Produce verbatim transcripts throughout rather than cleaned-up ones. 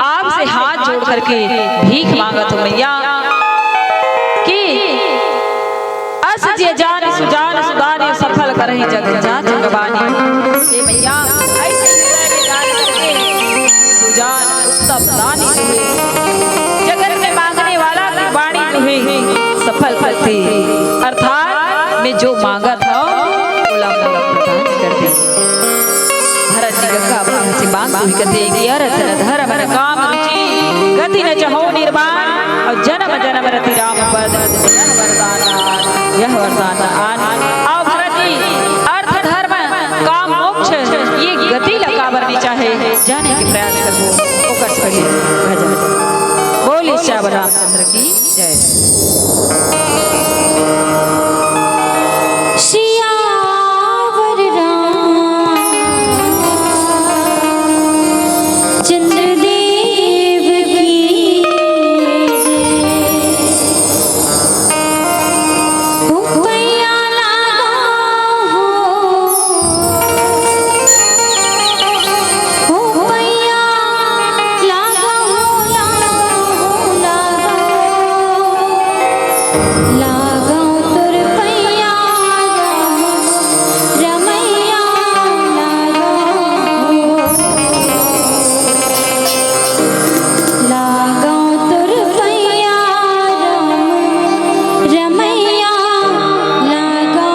आपसे हाथ जोड़ करके भीख मांगत हो मैया कि अस जे जान सुजान सुदान सफल करहि जग जात जगबानी। हे मैया, ऐसे हृदय में डाल करके सुजान उत्तम दानी जो है, जगत में मांगने वाला की वाणी जो है सफल करती, अर्थात मैं जो मांगत हूँ ओला मोला प्रदान कर दे। भरत जी गंगा माता से मांग हुई कथे कि अर्थ न धर्म न काम रुचि, गति न चाहो निर्वाण, और जन्म जन्म रति राम पद। यह वरदान आन, यह वरदान आन। और भरत जी अर्थ धर्म काम मोक्ष ये गति ला काबर नहीं चाहे, जाने के प्रयास करबो, ओकर सही भजन। बोले श्याम रामचंद्र की जय। सियावर रामचंद्र देव की। ओ पैया लागा हो, ओ पैया लागा हो, लागा हो, लागा हो। लागौ तोर पैया राम, रमैया लागौ। लागौ तोर पैया राम, रमैया लागौ।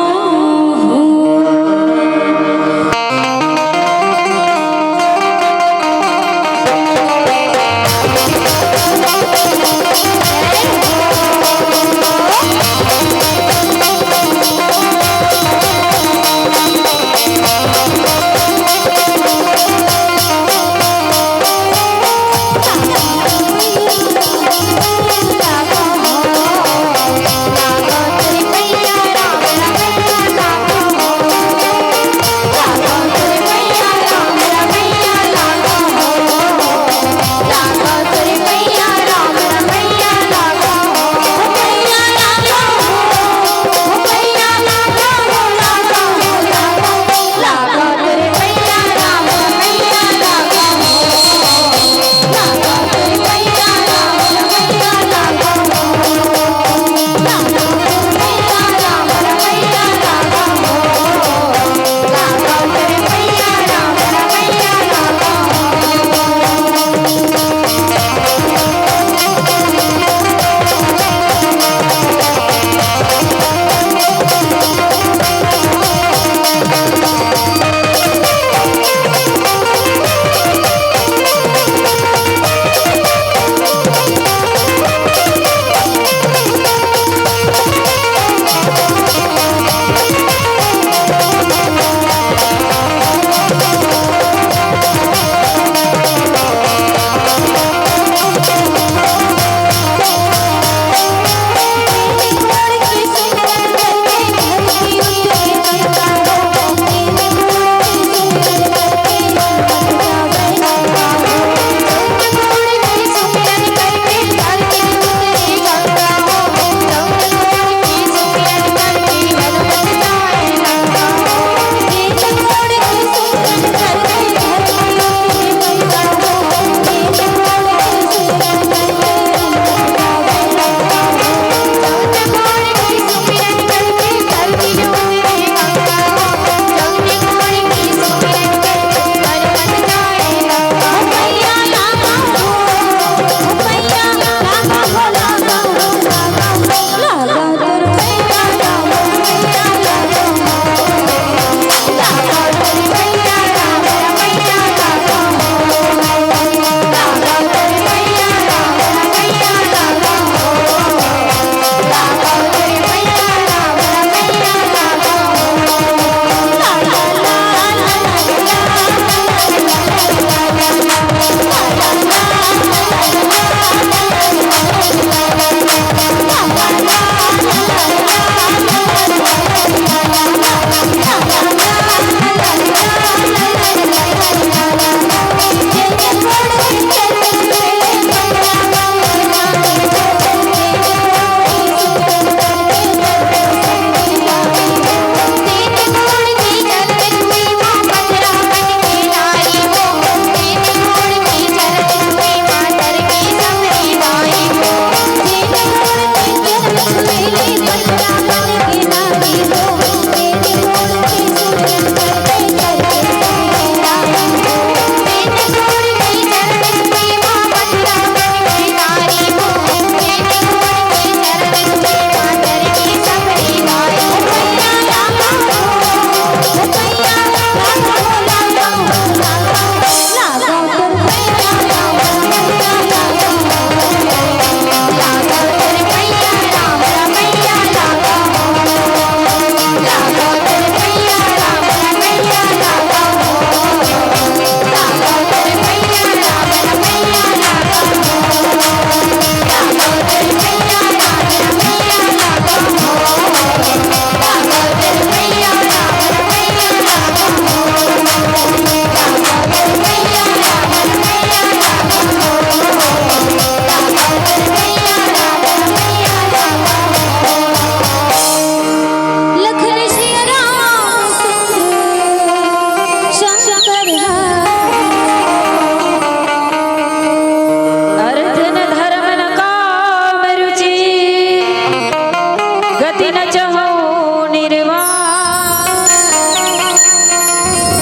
गति न चहौ निर्वाण,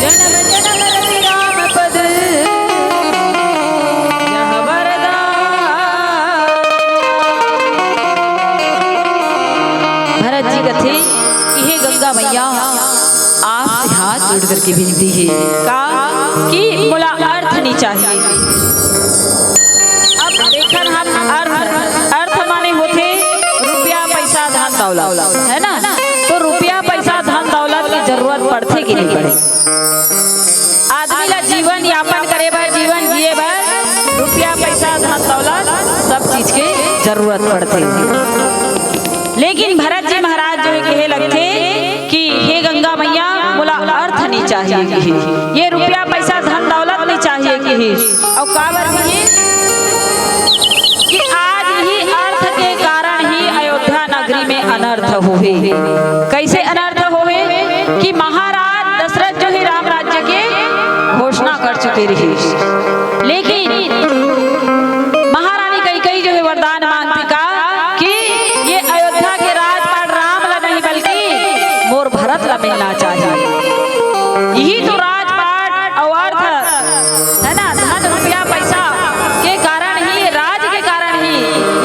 जन्म जन्म रति राम पद यह वरदान। भरत जी कथे कि हे गंगा मैया, आपसे हाथ जोड़ करके विनती हे का कि मोला अर्थ नइ चाहिए। अब देखन हम अर्थ, अर्थ माने होथे रुपया, पैसा, धन, दौलत, है ना? तो रुपया, पैसा, धन, दौलत के जरूरत पड़थे कि नइ पड़े? आदमी ला जीवन यापन करे बर, जीवन जिए बर रुपया, पैसा, धन, दौलत, सब चीज के जरूरत पड़थे। लेकिन भरत जी महाराज जो हे कहे लगथे कि हे गंगा मैया, मोला अर्थ नइ चाहिए किहिस, ये रुपया, पैसा, धन, दौलत नइ चाहिए किहिस। अउ काबर किहिस कि आज इही अर्थ के कारण ही अयोध्या नगरी में अनर्थ होहे। कइसे अनर्थ होहे कि महाराज दशरथ जो हे राम राज्य के घोषणा कर चुके रिहिस, लेकिन महारानी कैकेयी जो हे वरदान मांगथे का कि ये अयोध्या के राजपाट राम ला नहीं बल्कि मोर भरत ला मिलना चाहिए। यही तो राजपाट अउ अर्थ है ना, धन रुपया पैसा के कारण ही, राज के कारण ही,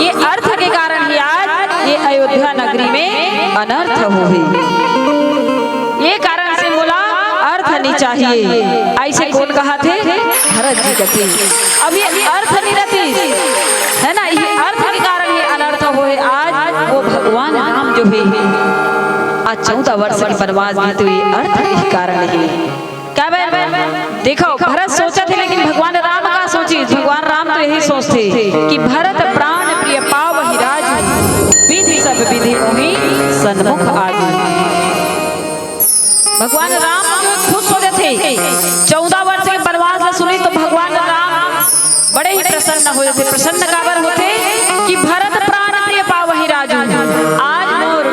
ये अर्थ के कारण ही आज ये अयोध्या नगरी में अनर्थ होहे। ये कारण से मोला अर्थ नइ चाहिए, अइसे कोन कहत हे? भरत जी कथे। अब ये अर्थ नइ रहतिस, है ना, ये अर्थ के कारण ये अनर्थ होहे। आज वो भगवान राम जो हे, आज चौदह वर्ष के वनवास बीते, ये अर्थ के कारण हे। काबर? देखो, भरत सोचत हे, लेकिन भगवान राम का सोचिस? भगवान राम तो यही सोचथे कि भरत प्राण प्रिय पावहि राज, विधि सब विधि मोहि सन्मुख आजु। भगवान राम खुश हो जाथे। चौदह वर्ष के वनवास ला सुनिस तो भगवान राम बड़े ही प्रसन्न हो जाथे। प्रसन्न काबर होथे कि भरत प्राण प्रिय पावहि राजु, आज मोर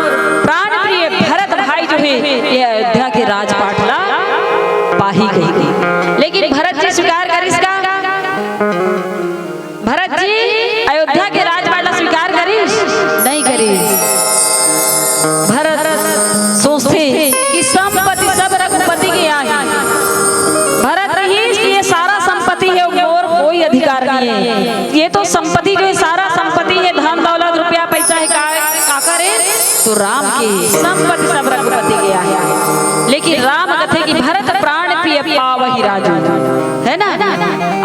प्राण प्रिय भरत भाई जो हे, ये अयोध्या के राजपाट ला पाही कहिके। लेकिन भरत जी स्वीकार करिस का? भरत जी अयोध्या के राजपाट ला स्वीकार करिस? नइ करिस। भरत सोचथे कि संपत्ति सब रघुपति के आही। भरत कहिस कि ये सारा संपत्ति हे, मोर कोई अधिकार नइ हे। ये तो संपत्ति जो हे, सारा संपत्ति हे, धन दौलत रुपया पैसा हे, का, काकर हे? तो राम के। संपत्ति सब रघुपति के आही। लेकिन राम कथे कि भरत प्राण प्रिय पावहि राजु, है ना?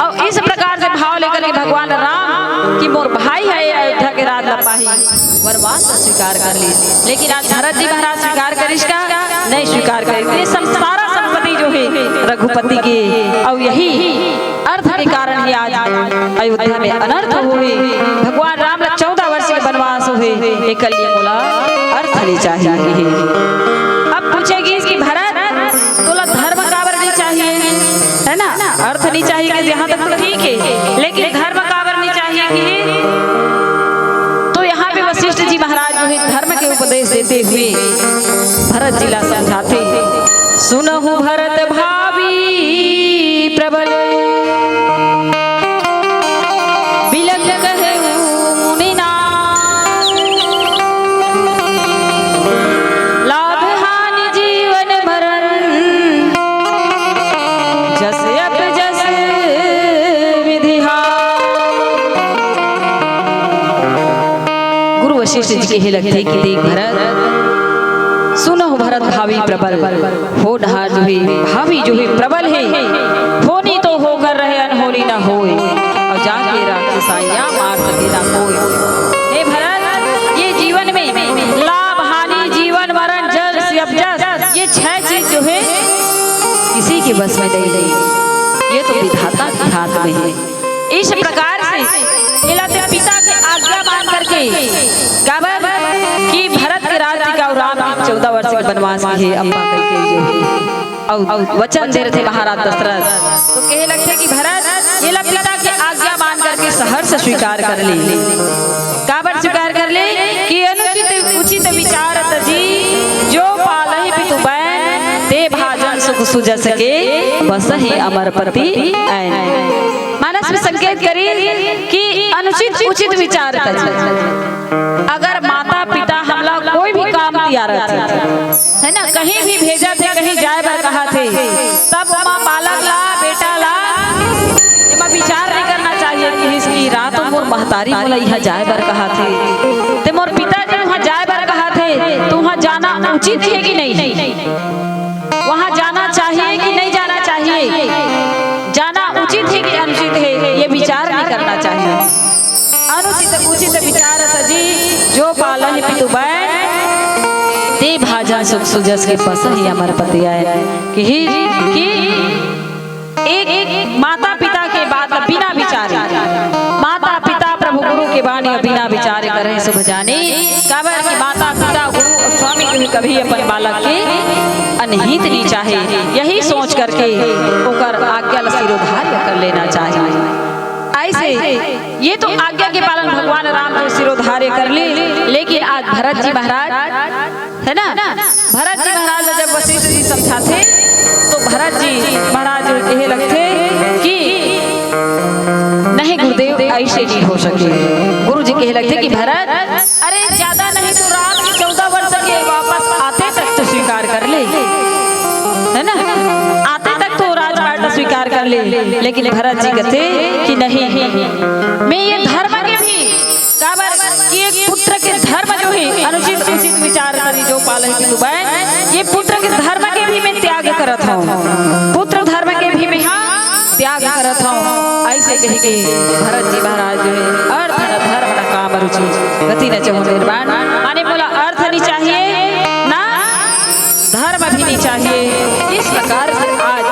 अउ इस प्रकार से भाव लेकर के भगवान राम कि मोर भाई हे, अयोध्या के राज ला पाही, वनवास ला स्वीकार कर लिस। लेकिन आज भरत जी महाराज स्वीकार करिस का? नइ स्वीकार करिस। ये सब सारा संपत्ति जो हे रघुपति के, अउ यही अर्थ के कारण ही आज अयोध्या में अनर्थ होहे। भगवान राम ला चौदह वर्ष के वनवास होहे, एकर लिए मोला अर्थ नइ चाहिए। अब पूछे गिस कि भरत, तोला धर्म काबर नइ चाहिए, है ना? अर्थ नइ चाहिए कि जहाँ तक तो ठीक हे, लेकिन धर्म काबर नइ चाहिए कि? तो यहाँ पे वशिष्ठ जी महाराज जो हे धर्म के उपदेश देते हुए भरत जी ला समझाथे। सुनहु भरत भावी प्रबल, बिलख कहेउ मुनिनाथ। लाभ हानि जीवन मरण, जस अप जस विधि हार। गुरु वशिष्ठ जी कहे लगथे कि देख भरत, सुनहु भरत भावी प्रबल, होनहार जो हे, भावी जो हे, प्रबल हे, होनी तो होकर रहे, अनहोनी न होय, अउ जाके राखे साइयाँ, मार सके ना कोय। हे भरत, ये जीवन में लाभ हानि, जीवन मरण, जस अप जस, ये छह चीज जो हे, किसी के बस में नइ हे, ये तो विधाता के हाथ में हे। इस प्रकार से एला ते पिता के आज्ञा मान करके, काबर कि भरत के राज टिकाऊ, राम के चौदह वर्ष के वनवास के हे अम्मा कहिके, अउ वचन दे रथे महाराज दशरथ, तो कहे लगथे कि भरत, एला पिता के आज्ञा मान करके सहर्ष स्वीकार कर ले। काबर स्वीकार कर ले कि अनुचित उचित विचार तजी, जो पालहि पितु बैन, ते भाजन सुख सुजस के, बसहि अमरपति ऐन। मानस में संकेत करी कि अनुचित उचित विचार तजी। अगर माता पिता हमला कोई भी काम कहीं भेजत हे, कहीं जाए बर कहत हे, तब ओमा बालक ला, बेटा ला, एमा विचार नहीं करना चाहिए कि इसकी रात मोर महतारी मोला इहाँ जाए बर कहत हे, ते मोर पिताजी उहाँ जाए बर कहत हे, तो उहाँ जाना उचित हे कि नहीं? वहाँ जाना चाहिए कि नहीं जाना चाहिए? जाना उचित हे कि अनुचित हे, ये विचार नहीं करना चाहिए। अनुचित उचित विचार तजी, जो पालहि पितु बैन, ते भाजन सुख सुजस के पसहि अमर पति आए। कि, कि एक, एक माता पिता के बात ला बिना विचारे, माता पिता प्रभु गुरु के बानी ला बिना विचारे करे शुभ जानी। काबर कि माता पिता गुरु अउ स्वामी के भी कभी अपन बालक के अनहित नहीं चाहे। यही सोच करके ओकर आज्ञा ला शिरोधार्य कर लेना चाहिए। ऐसे ये तो आज्ञा के पालन भगवान राम जो शिरोधार्य कर ले, लेकिन आज भरत जी महाराज, है ना, भरत जी महाराज ला जब वशिष्ठ जी समझाथे, तो भरत जी महाराज जो कहे लगथे कि नहीं गुरुदेव, ऐसे नहीं हो सके। गुरु जी कहे लगथे कि भरत, अरे, ज्यादा नहीं तो राम के चौदह वर्ष के वापस आते तक तो स्वीकार कर ले, है ना, आते तक तो राजपाट स्वीकार कर ले। लेकिन भरत जी कहते कि नहीं, मैं ये धर्म के भी, काबर कि एक पुत्र के धर्म जो है, अनुचित उचित विचार करी जो पालहि पितु बैन, ये पुत्र के धर्म के भी मैं त्याग करत हूँ, पुत्र धर्म के भी मैं, हाँ, त्याग करत हूँ। ऐसे कह के भरत जी महाराज जो है, अर्थ न धर्म न काम रुचि, गति न चहु निर्वाण, माने मोला अर्थ नहीं चाहिए, ना धर्म भी नहीं चाहिए। इस प्रकार से आज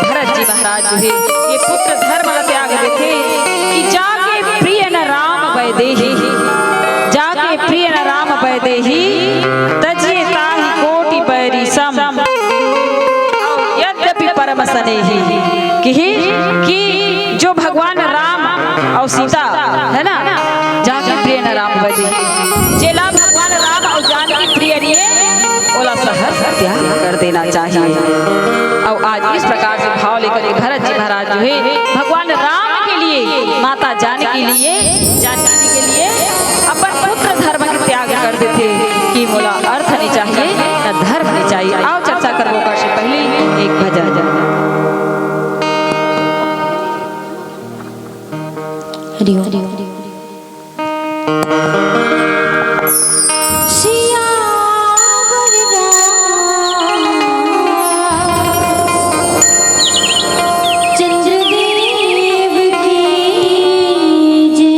भरत जी महाराज जो है, ये पुत्र धर्म ला त्याग देथे कि जाके प्रिय न राम वैदेही, जाके प्रिय न राम वैदेही, तजिए ताहि कोटि बैरी सम, यद्यपि परम स्नेही। कि, कि जो भगवान राम और सीता, है ना, जाके प्रिय न राम वैदेही, जेला भगवान राम और जानकी प्रिय नहीं है, ओला सहर्ष त्याग कर देना चाहिए। और आज इस प्रकार से भाव लेकर के भरत जी महाराज जो है, भगवान राम के लिए, माता जानकी के लिए, जानकी जी के लिए अपन पुत्र धर्म के त्याग कर देथे कि मोला अर्थ नहीं चाहिए, न धर्म नहीं चाहिए। आओ चर्चा करबो ओकर से पहले एक भजन। हरि ओम। सियावर राम चंद्रदेव की जय।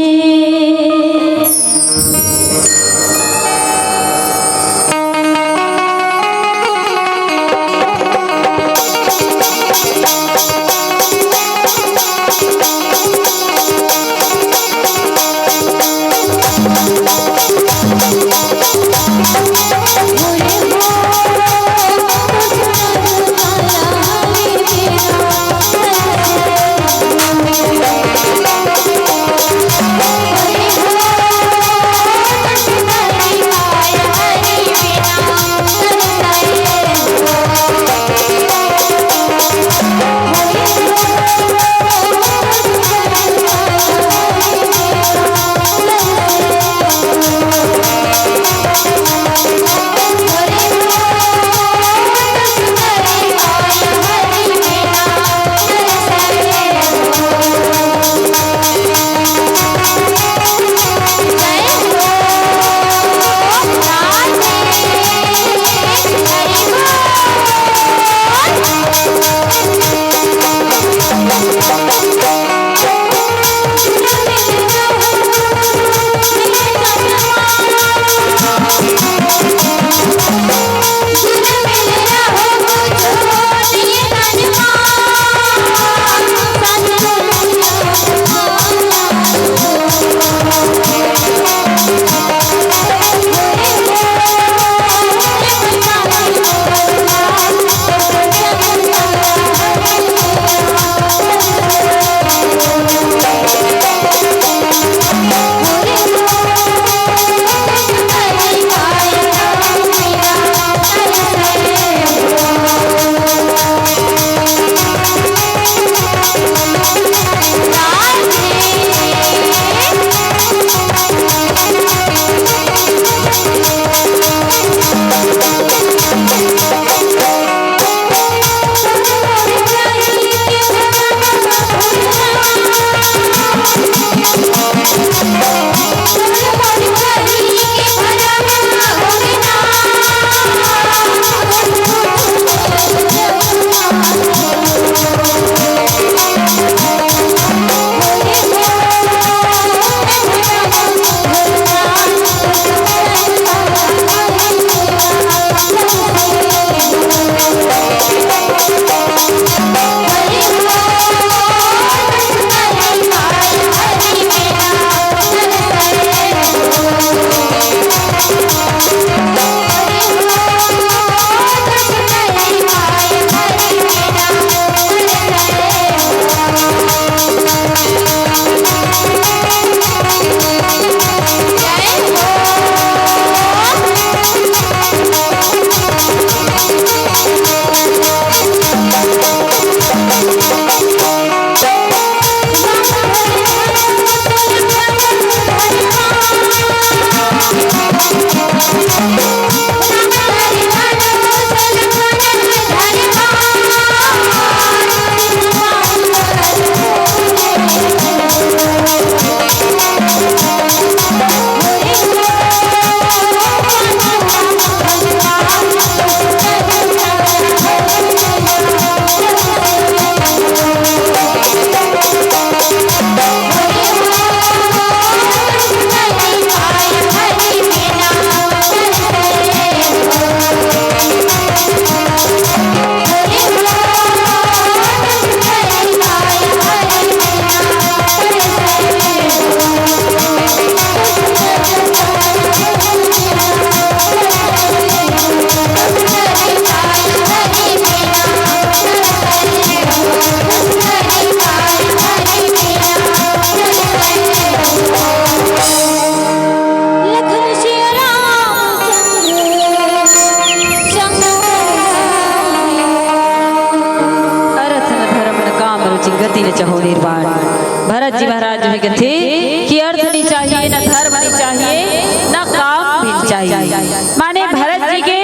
चहो निर्वाण। भरत जी महाराज जो है कथे कि अर्थ नहीं चाहिए, न धर्म नहीं चाहिए, न काम भी नहीं चाहिए। माने भरत जी के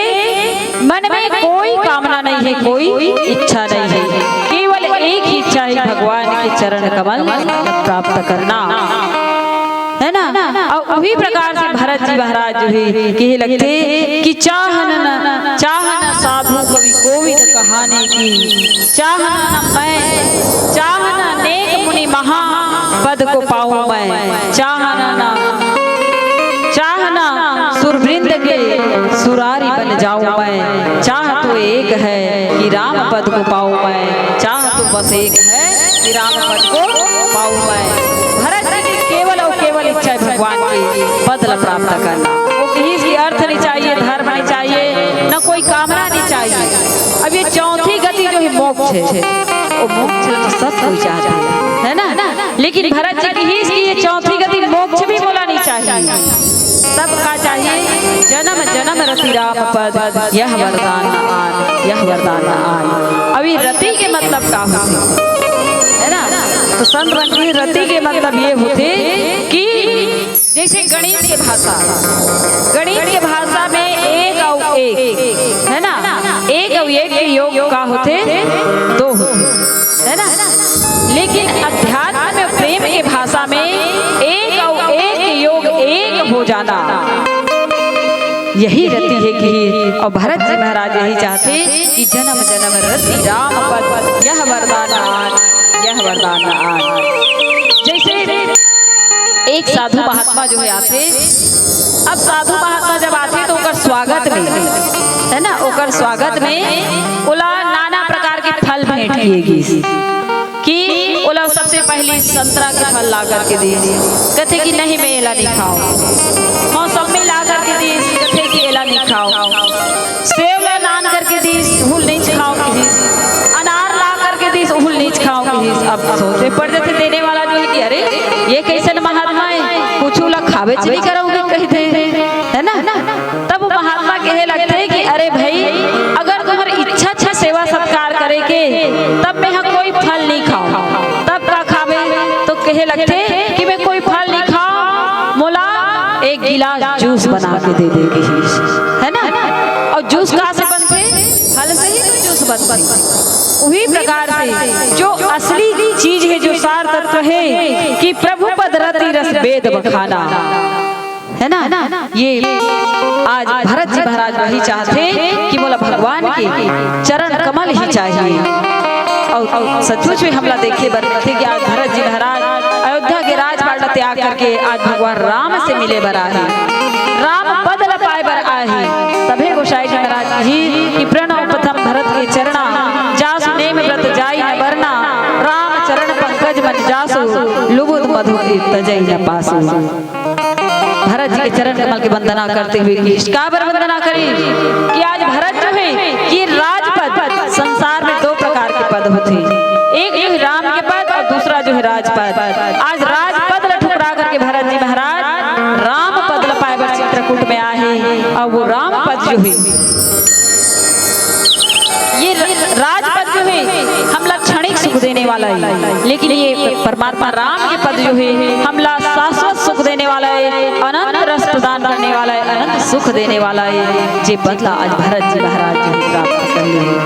मन में कोई कामना नहीं है, कोई इच्छा नहीं है, केवल एक ही इच्छा है, भगवान के चरण कमल प्राप्त करना, है ना? और उही प्रकार से भरत जी महाराज जो है कहे लगथे कि चाहन न, चाहन साधु कवि कोविद कहाने की, चाहन न मैं, चाहन नेक मुनि महा पद को पाऊं मैं, चाहन न, चाहन सुरवृंद के सुरारी बन जाऊं मैं। चाह तो एक है कि राम पद को पाऊं मैं, चाह तो बस एक है कि राम पद को पाऊं मैं। भरत जी की केवल और केवल इच्छा है भगवान के पद ला प्राप्त करना। वो कहिस कि अर्थ नहीं चाहिए, धर्म नहीं चाहिए, न कोई कामना नहीं चाहिए। अब ये चौथी गति जो है मोक्ष है, वो मोक्ष तो सब कोई चाहते हैं, है ना? लेकिन भरत जी कहिस कि ये चौथी गति मोक्ष भी बोला नहीं चाहिए। तब का चाहिए? जन्म जन्म रति राम पद, यह वरदान आन, यह वरदान आन। अब ये रति के मतलब का होथे, है ना? तो संत मन के रति के मतलब ये होथे कि जैसे गणित के भाषा, गणित के भाषा में एक और एक, है ना, एक और एक के योग का होथे, दो होथे, है ना? लेकिन अध्यात्म में प्रेम के भाषा में एक और एक के योग एक हो जाना, यही रति है कि, और भरत जी महाराज यही चाहते कि जन्म जन्म रति राम पद, यह वरदान आन, यह वरदान आन। जैसे एक साधु महात्मा जो है आथे, अब साधु महात्मा जब आथे तो ओकर स्वागत में, है ना, ओकर स्वागत में ओला नाना प्रकार के फल भेंट किए गिस कि ओला सबसे पहली संतरा के फल ला करके दीस, कथे कि नहीं, मैं एला नहीं खाओ। मौसमी ला करके दीस, कथे कि एला नहीं खाओ। सेव ला नान करके दीस, उहू ल नइ खाओ कहिस। अनार ला करके दीस, उहू ल नइ खाओ कहिस। अब सोचे पड़ जाथे देने वाला जो है कि अरे, ये कैसन महात्मा है, कुछ ला खावे च नहीं करोगे कहिथे, है ना? तब वो महात्मा कहे लगथे कि अरे भाई, अगर तुम्हारी इच्छा, इच्छा सेवा सत्कार करे के, तब मैं यहाँ कोई फल नहीं खाऊं। तब का खावे? तो कहे लगथे कि मैं कोई फल नहीं खाऊं, मोला एक गिलास जूस बना के दे दे कहिस, है ना? और जूस कहाँ से बनथे? फल से ही तो जूस बनथे। उही प्रकार से जो असली चीज है, जो सार तत्व है कि प्रभु पद रति रस वेद बखाना, है ना? ये आज भरत जी महाराज वही चाहथे कि मोला भगवान के चरण कमल ही चाहिए। और, और सचमुच में हमला देखे बर मिलथे कि आज भरत जी महाराज अयोध्या के राजपाट ला त्याग करके आज भगवान राम से मिले बर आए हे, राम पद ला पाए बर आए हे। तभे गोसाई जी महाराज कही कि प्रणव प्रथम भरत के चरणा, जासु नेम व्रत जाई न बरना, राम चरण पंकज मन जासु, लुबुध मधु की तजई न पासु। भरत जी के चरण कमल के वंदना करते हुए कहिस, काबर वंदना करिस कि आज भरत जो है, ये राजपद, संसार में दो प्रकार के पद होथे, एक जो है राम के पद और दूसरा जो है राजपद। आज राजपद ला ठुकरा करके भरत जी महाराज राम पद ला पाए बर चित्रकूट में आए हे। और वो राम पद जो है, ये र-, राजपद जो है, हमला क्षणिक सुख देने वाला है, लेकिन ये परमात्मा राम के पद जो है, हमला शाश्वत सुख देने वाला है, अनंत रस प्रदान करने वाला है, अनंत सुख देने वाला है। जे पद ला आज भरत जी महाराज जो है प्राप्त कर लिए हैं।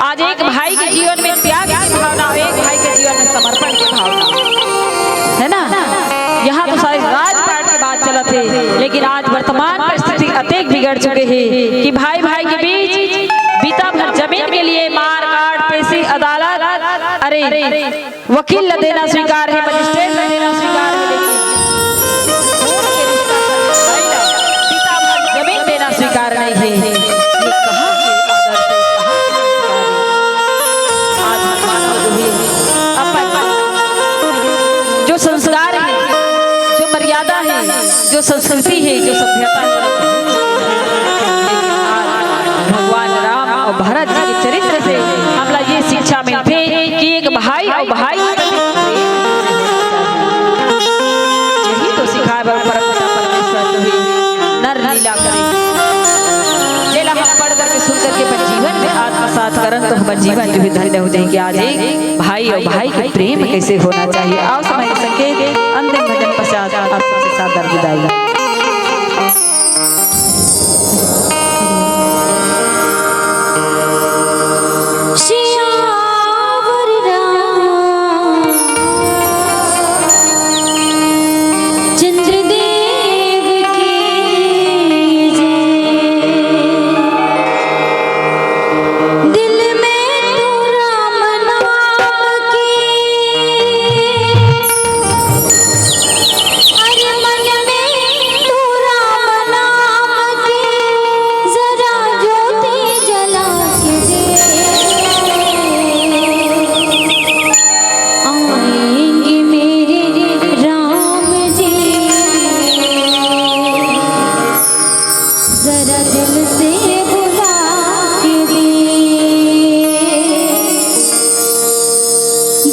आज एक भाई के जीवन में त्याग की भावना, एक भाई के जीवन में समर्पण की भावना, है ना? यहाँ तो सारे राजपाट के बात चलत हे, लेकिन आज वर्तमान परिस्थिति अतेक बिगड़ चुके हे कि भाई भाई के बीच बीता भर जमीन के लिए मार काट, पेशी, अदालत, अरे, वकील ला देना स्वीकार हे, मजिस्ट्रेट ला देना स्वीकार हे, लेकिन खून के रिश्ता कर भाई ला बीता भर जमीन देना स्वीकार नहीं हे। ये कहाँ के आदर्श हे, कहाँ के संस्कार हे? आज मानव जो हे अपन जो संस्कार हे, जो मर्यादा हे, जो संस्कृति हे, जो सभ्यता हे, भगवान राम और भरत जी के चरित्र से हमला ये शिक्षा मिलथे कि एक भाई और भाई यही तो सिखाए बर परम पिता परमेश्वर जो हे नर लीला करे, जेला हम पढ़ करके सुन करके अपन जीवन में आत्मसात बात करन तो हमर जीवन जो है धन्य हो जाही। कि आज एक भाई और भाई के प्रेम कैसे होना चाहिए। आओ समय के संकेत, अंतिम भजन पश्चात आप सबसे शानदार विदाई। सियावर राम चंद्रदेव की जय। दिल में तू राम नाम की, अरे मन में तू राम नाम की, जरा ज्योति जला के दे। आएंगे मेरे राम जी, जरा दिल से बुला के दे।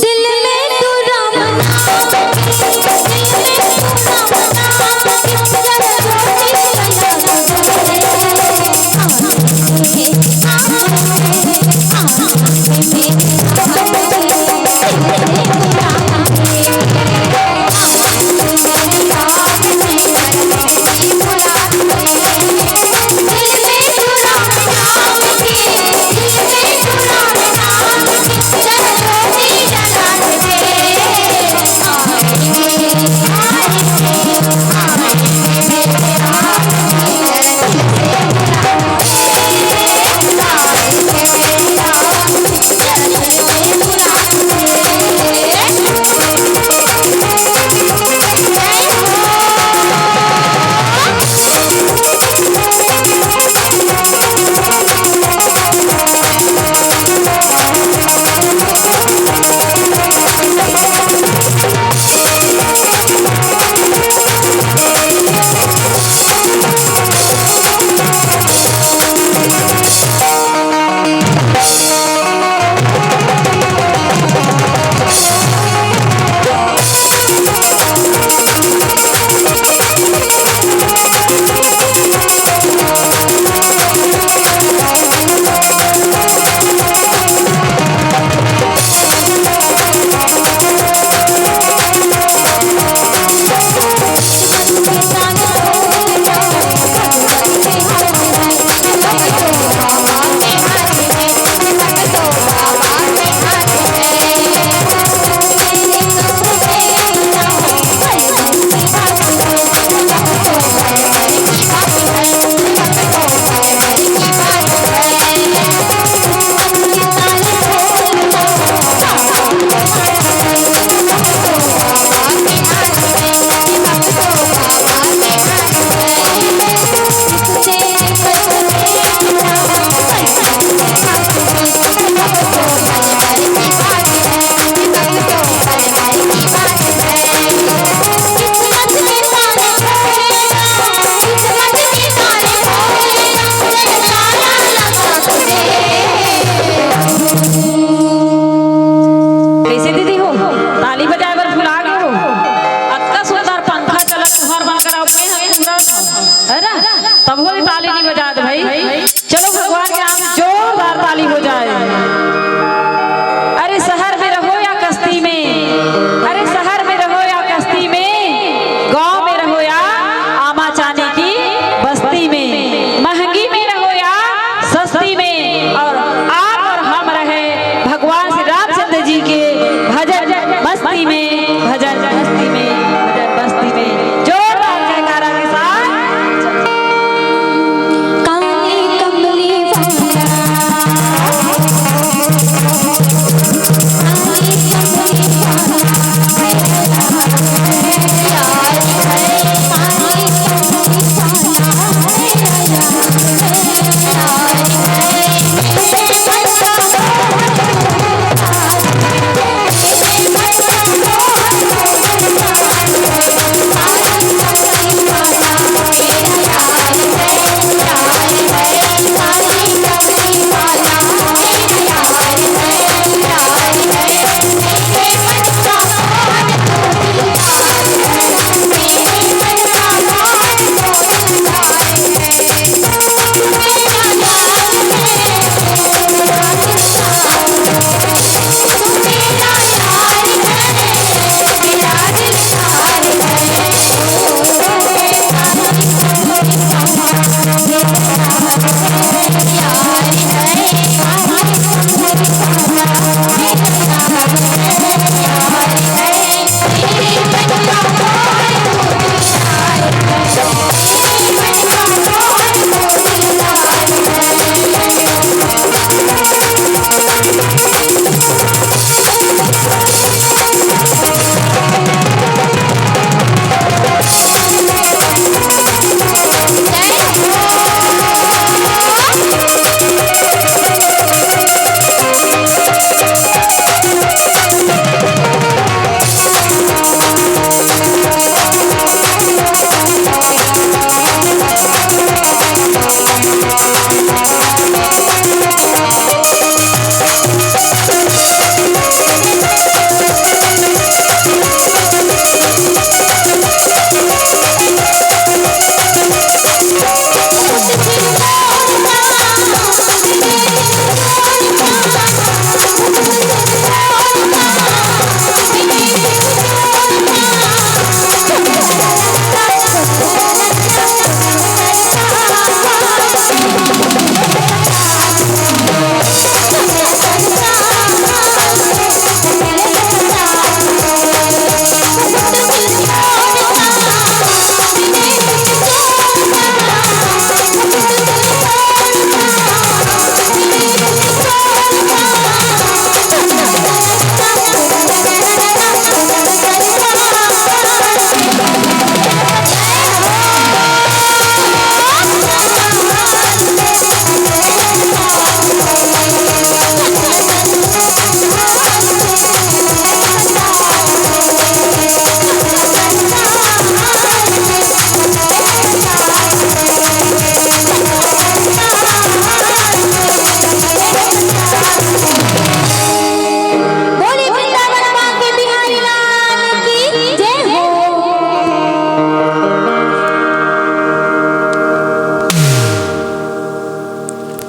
दिल में तू राम नाम, दिल में तू राम नाम, जरा ज्योति जला के दे। कैसे दीदी हो? ताली बजाए बर भुला गे हो। अतका सुंदर पंखा चलत, तुहर बनकर अउ मैं ह पूरा है ना? तब हो भी ताली नहीं बजात भाई। चलो भगवान के नाम जोरदार ताली हो जाए। अरे शहर में रहो या कस्ती में, अरे शहर में रहो या कस्ती में, गांव में रहो या आमा चानी की बस्ती में, महंगी में रहो या सस्ती में, और आप और हम रहे भगवान श्री रामचंद्र जी के भजन मस्ती में, भजन मस्ती में, भजन मस्ती में। जोरदार जयकारा के साथ।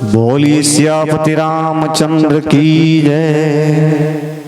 बोलिए सियापति रामचंद्र की जय।